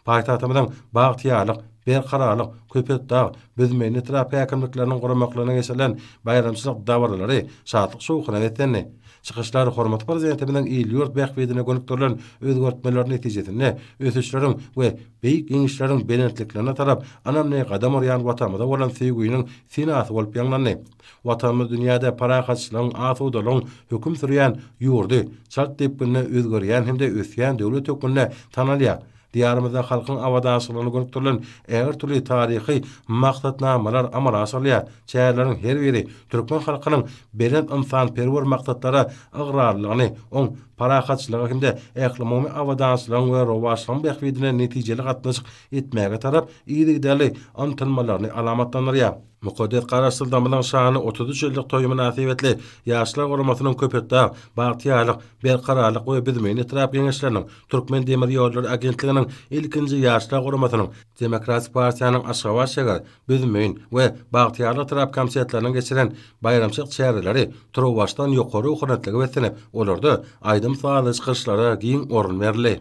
Paýtagtymyzyň Bagtyýarlyk, Berkararlyk, Köpetdag, Büzmeýin etrap häkimlikleriniň guramaklarynda geçirilen baýramçylyk dabaralary şatlyk-şowhuna beslendi. Çykyşlar hormatly Prezidentimiziň il-ýurt bähbidine gönükdirilen özgertmeleri netijesinde ösüşleriň we beýik ýeňişleriň belentliklerine tarap ynamly gadam urýan Watanymyza bolan söýginiň senasy bolup ýaňlandy. Watanymyz dünýäde parahatçylygyň, asudalygyň höküm sürýän ýurdy, çalt depginde özgerýän hem-de ösýän döwlet hökmünde tanalýar. Diýarymyzda halkyň abadançylygyna gönükdirilen ägirt uly taryhy maksatnamalar amala aşyrylýar. Çäreleriň her biri türkmen halkynyň belent ynsanperwer maksatlara ygrarlylygyny, oň parahatçylyga hem-de ählumumy abadançylygyň we rowaçlygyň bähbidine netijeli gatnaşyk etmäge tarap yzygiderli ymtylmalaryny alamatlandyrýar. Mukaddes Garaşsyzlygymyzyň şanly 33 ýyllyk toýy mynasybetli Ýaşlar guramasynyň Köpetdag, Bagtyýarlyk, Berkararlyk we Büzmeýin etrap Geňeşleriniň, Türkmendemirýollary agentliginiň ilkinji Ýaşlar guramasynyň, Demokratik partiýanyň Aşgabat şäher, Büzmeýin we Bagtyýarlyk etrap komitetleriniň geçiren baýramçylyk çäreleri turuwbaşdan ýokary ruhubelentlige beslenip, olarda aýdym-sazly çykyşlara giň orun berildi.